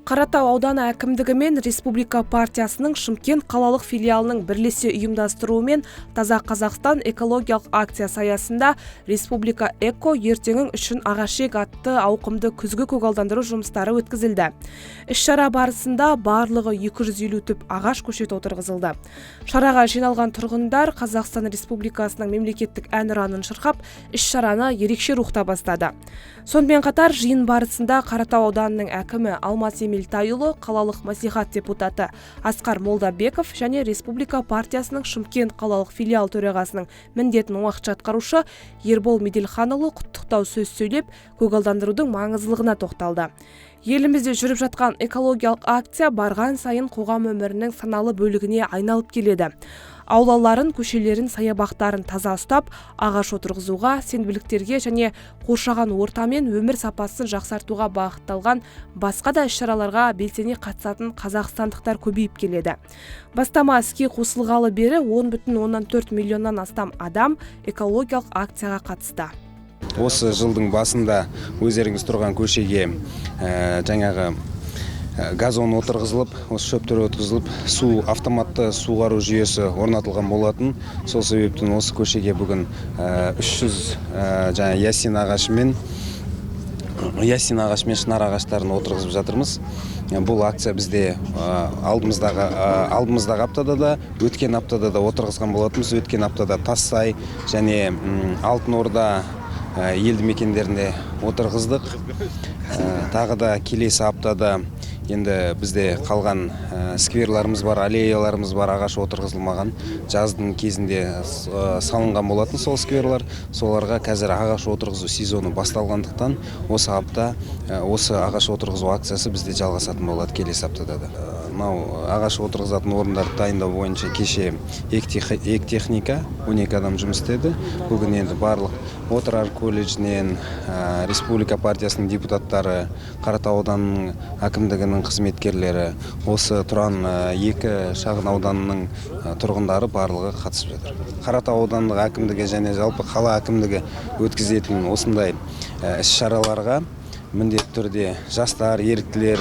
Қаратау ауданы әкімдігі мен Республика партиясының Шымкент қалалық филиалының бірлесе ұйымдастыруымен «Таза Қазақстан» экологиялық акциясы аясында «Республика Эко: ертеңің үшін ағаш ек» атты ауқымды күзгі көгалдандыру жұмыстары өткізілді. Іс-шара барысында барлығы 250 түп ағаш көшеті отырғызылды. Шараға жиналған тұрғындар Қазақстан Республикасының мемлекеттік әнұранын шырқап, іс-шараны ерекше рухта бастады. Сонымен қатар жиын барысында Қаратау ауданының әкімі Алмас Емелтайұлы, қалалық мәслихат депутаты Асқар Молдабеков және Республика партиясының Шымкент қалалық филиал төрағасының міндетін уақытша атқарушы Ербол Меделханұлы құттықтау сөз сөйлеп, көгалдандырудың маңыздылығына тоқталды. Елімізде жүріп жатқан экологиялық акция барған сайын қоғам өмірінің саналы бөлігіне айналып келеді. Аулаларын, көшелерін, саябақтарын таза ұстап, ағаш отырғызуға, сенбіліктерге және қоршаған орта мен өмір сапасын жақсартуға бағытталған басқа да іс-шараларға белсене қатысатын қазақстандықтар көбейіп келеді. Бастама іске қосылғалы бері 10,4 миллионнан астам адам экологиялық акцияға қатысты. Осы жылдың басында өздеріңіз тұрған көшеге жаңағы газон отырғызылып, осы шөптер отырғызылып, су автоматты суғару жүйесі орнатылған болатын. Сол себептен осы көшеге бүгін 300 жаңа ясин ағашы мен шынар ағаштарын отырғызып жатырмыз. Бұл акция бізде алдымыздағы аптада да, өткен аптада да отырғызған болатынбыз. Өткен аптада Тассай және Алтын Орда елді мекендерінде отырғыздық. Тағы да келесі аптада енді бізде қалған скверларымыз бар, аллеяларымыз бар, ағаш отырғызылмаған, жаздың кезінде салынған болатын сол скверлар. Соларға қазір ағаш отырғызу сезоны басталғандықтан, осы апта осы ағаш отырғызу акциясы бізде жалғасатын болады келесі аптада да. Мынау ағаш отырғызатын орындарды дайындау бойынша кеше екі техника, 12 адам жұмыс істеді. Бүгін енді барлық Отырар колледжінен, Республика партиясының депутаттары, Қаратау ауданының әкімдігінің қызметкерлері, осы Тұран 2 шағын ауданының тұрғындары, барлығы қатысып жатыр. Қаратау аудандық әкімдігі және жалпы қала әкімдігі өткізетін осындай іс шараларға міндетті түрде жастар, еріктілер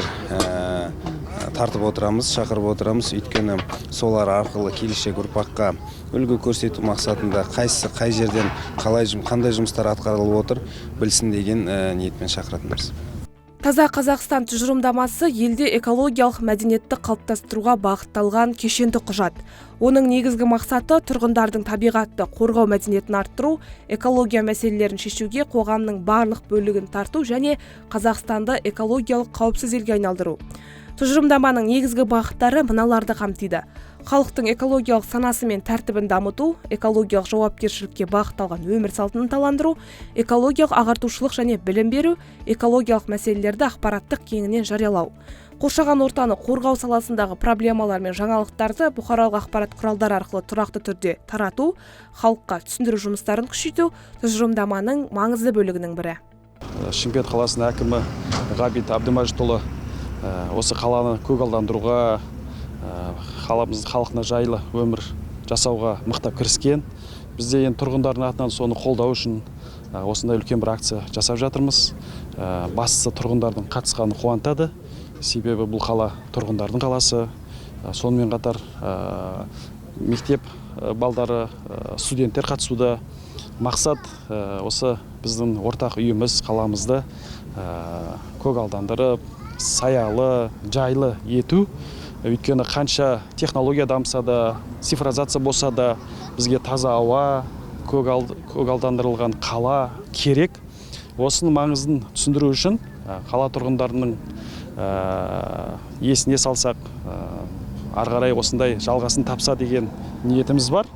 тартып отырамыз, шақырып отырамыз. Өйткені солар арқылы келешек ұрпаққа үлгі көрсету мақсатында, қайсысы қай жерден қалай, қандай жұмыстар атқарылып отыр, білсін деген ниетпен шақыратынбыз. «Таза Қазақстан» тұжырымдамасы — елде экологиялық мәдениетті қалыптастыруға бағытталған кешенді құжат. Оның негізгі мақсаты — тұрғындардың табиғатты қорғау мәдениетін арттыру, экология мәселелерін шешуге қоғамның барлық бөлігін тарту және Қазақстанды экологиялық қауіпсіз елге айналдыру. Тұжырымдаманың негізгі бағыттары мыналарды қамтиды: халықтың экологиялық санасы мен тәртібін дамыту, экологиялық жауапкершілікке бағытталған өмір салтын ынталандыру, экологиялық ағартушылық және білім беру, экологиялық мәселелерді ақпараттық кеңінен жариялау, қоршаған ортаны қорғау саласындағы проблемалар мен жаңалықтарды бұқаралық ақпарат құралдары арқылы тұрақты түрде тарату, халыққа түсіндіру жұмыстарын күшейту — тұжырымдаманың маңызды бөлігінің бірі. Шымкент қаласының әкімі Ғабит Әбдімәжітұлы осы қаланы көгалдандыруға, қаламыз халқына жайлы өмір жасауға мықтап кіріскен. Бізде енді тұрғындардың атынан соны қолдау үшін осындай үлкен бір акция жасап жатырмыз. Бастысы, тұрғындардың қатысқаны қуантады, себебі бұл қала — тұрғындардың қаласы. Сонымен қатар мектеп балдары, студенттер қатысуда. Мақсат — осы біздің ортақ үйіміз қаламызды көгалдандырып, саялы, жайлы ету. Өйткені қанша технология дамыса да, цифризация болса да, бізге таза ауа, көгалдандырылған қала керек. Осының маңызын түсіндіру үшін, қала тұрғындарының есіне салсақ, ары қарай осындай жалғасын тапса деген ниетіміз бар.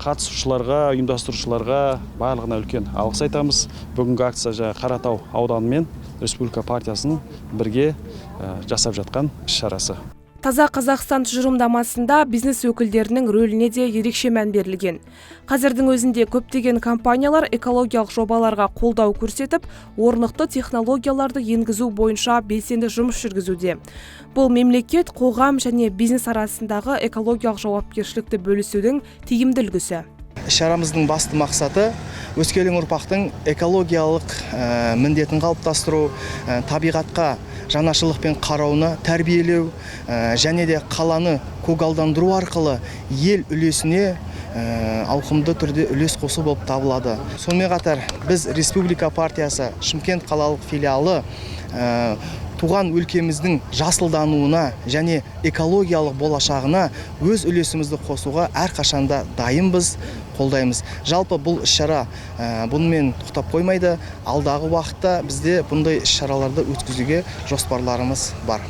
Қатысушыларға, ұйымдастырушыларға, барлығына үлкен алғыс айтамыз. Бүгінгі акция жаңағы Қаратау ауданы мен Республика партиясының бірге жасап жатқан іс шарасы. «Таза Қазақстан» тұжырымдамасында бизнес өкілдерінің рөліне де ерекше мән берілген. Қазірдің өзінде көптеген компаниялар экологиялық жобаларға қолдау көрсетіп, орнықты технологияларды енгізу бойынша белсенді жұмыс жүргізуде. Бұл — мемлекет, қоғам және бизнес арасындағы экологиялық жауапкершілікті бөлісудің тиімді үлгісі. Шарамыздың басты мақсаты — өскелең ұрпақтың экологиялық міндетін қалыптастыру, табиғатқа жанашырлықпен қарауына тәрбиелеу және де қаланы көгалдандыру арқылы ел үлесіне ауқымды түрде үлес қосу болып табылады. Сонымен қатар біз Республика партиясы Шымкент қалалық филиалы туған өлкеміздің жасылдануына және экологиялық болашағына өз үлесімізді қосуға әрқашанда дайынбыз, қолдаймыз. Жалпы бұл іс-шара бұнымен тоқтап қоймайды. Алдағы уақытта бізде бұндай іс-шараларды өткізуге жоспарларымыз бар.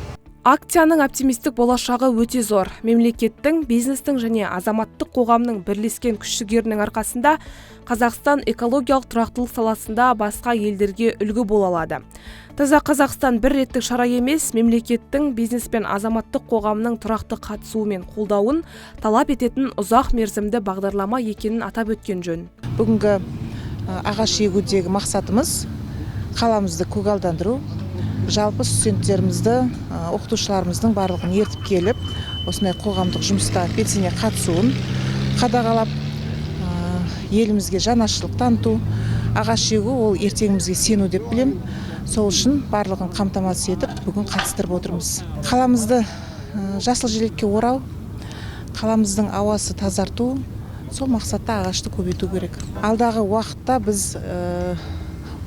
Акцияның оптимистік болашағы өте зор. Мемлекеттің, бизнестің және азаматтық қоғамның бірлескен күш-жігерінің арқасында Қазақстан экологиялық тұрақтылық саласында басқа елдерге үлгі бола алады. Таза Қазақстан бір реттік шара емес, мемлекеттің, бизнес пен азаматтық қоғамның тұрақты қатысуы мен қолдауын талап ететін ұзақ мерзімді бағдарлама екенін атап өткен жөн. Бүгінгі ағаш егудегі мақсатымыз қаламызды көгалдандыру. Жалпы студенттерімізді, оқытушыларымыздың барлығын ертіп келіп, осындай қоғамдық жұмыста белсене қатысуын қадағалап, елімізге жанашырлық таныту, ағаш егу ол ертеңімізге сену деп білем. Сол үшін барлығын қамтамасыз етіп, бүгін қатыстырып отырмыз. Қаламызды жасыл желекке орау, қаламыздың ауасы тазарту, сол мақсатта ағашты көбейту керек. Алдағы уақытта біз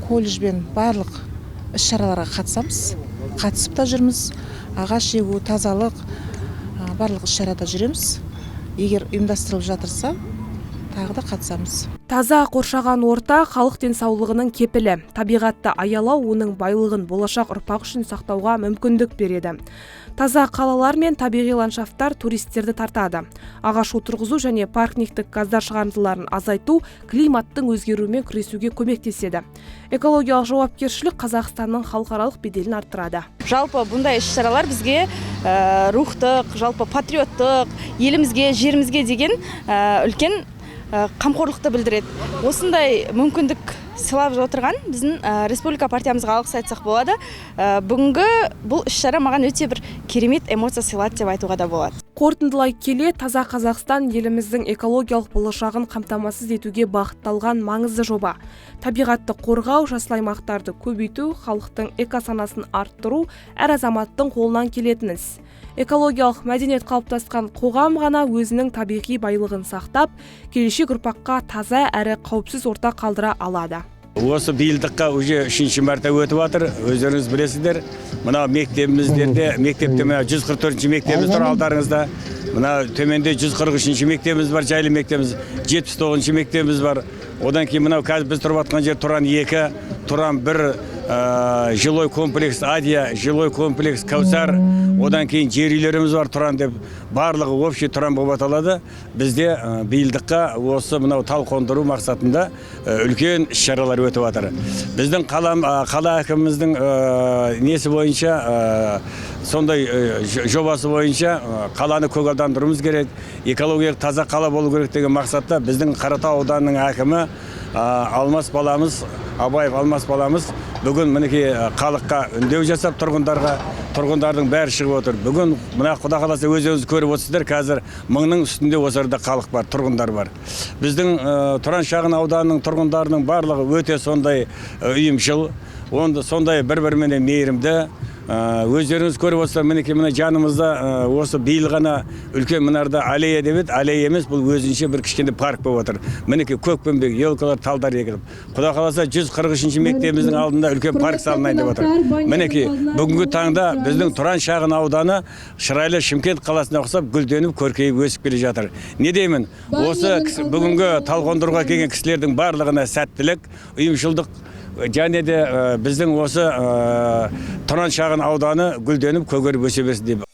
колледжбен барлық іс-шараларға қатысамыз, қатысып та жүрміз. Ағаш егу, тазалық, барлық іс-шарада жүреміз. Егер ұйымдастырылып жатырса, тағы да қатысамыз. Таза қоршаған орта халық денсаулығының кепілі. Табиғатты аялау оның байлығын болашақ ұрпақ үшін сақтауға мүмкіндік береді. Таза қалалар мен табиғи ландшафттар туристерді тартады. Ағаш отырғызу және парниктік газдар шығарындыларын азайту климаттың өзгеруімен күресуге көмектеседі. Экологиялық жауапкершілік Қазақстанның халықаралық беделін арттырады. Жалпы бұндай іс-шаралар бізге рухтық, жалпы патриоттық, елімізге, жерімізге деген үлкен қамқорлықты білдіреді. Осындай мүмкіндік сыйлап отырған біздің республика партиямызға алғыс айтсақ болады. Бүгінгі бұл іс-шара маған өте бір керемет эмоция сыйлады деп айтуға да болады. Қорытындылай келе, Таза Қазақстан еліміздің экологиялық болашағын қамтамасыз етуге бағытталған маңызды жоба. Табиғатты қорғау, жасыл аймақтарды көбейту, халықтың экосанасын арттыру әр азаматтың қолынан келетін іс. Экологиялық мәдениет қалыптасқан қоғам ғана өзінің табиғи байлығын сақтап, келешек ұрпаққа таза әрі қауіпсіз орта қалдыра алады. Осы биылдыққа уже 3-ші мәрте өтіп жатыр, өздеріңіз білесіздер. Мына мектебіміздерде, мектепте мына 144-ші мектебіміз тұр алдарыңызда. Мына төменде 143-ші мектебіміз бар, жайлы мектебіміз, 79-ші мектебіміз бар. Одан кейін мынау қазір біз тұрып жатқан жер Тұран 2, Тұран 1, жилой комплекс Адия, жилой комплекс Кәусар, одан кейін жер үйлеріміз бар Тұран деп, барлығы общий Тұран болып аталады. Бізде биылдыққа осы мынау тал қондыру мақсатында үлкен іс-шаралар өтіп жатыр. Біздің қала әкіміміздің несі бойынша, сондай жобасы бойынша қаланы көгалдандыруымыз керек, экологиялық таза қала болу керек деген мақсатта біздің Қаратау ауданының әкімі Алмас баламыз, Абаев Алмас баламыз бүгін мінекей халыққа үндеу жасап тұрғындарға, тұрғындардың бәрі шығып отыр. Бүгін мына Құда қаласа өздеріңіз көріп отырсыздар, қазір мыңның үстінде осы арада халық бар, тұрғындар бар. Біздің Тұран шағын ауданының тұрғындарының барлығы өте сондай ұйымшыл, онда сондай бір-біріменен мейірімді. Өздеріңіз көріп отырсыздар, мінекей мына жанымызда осы биыл ғана үлкен мұнарда аллея деп еді, аллея емес, бұл өзінше бір кішкене парк болып отыр. Мінекей көкпеңбек, елкалар, талдар егіліп. Құда қаласа 143-ші мектебіміздің алдында үлкен парк салынайын деп отыр. Мінекей бүгінгі таңда біздің Тұран шағын ауданы шырайлы Шымкент қаласына ұқсап гүлденіп, көркейіп өсіп келе жатыр. Не деймін, осы бүгінгі тал қондыруға келген кісілердің барлығына сәттілік, ұйымшылдық, және де біздің осы Тұран шағын ауданы гүлденіп, көгеріп өсе берсін деп.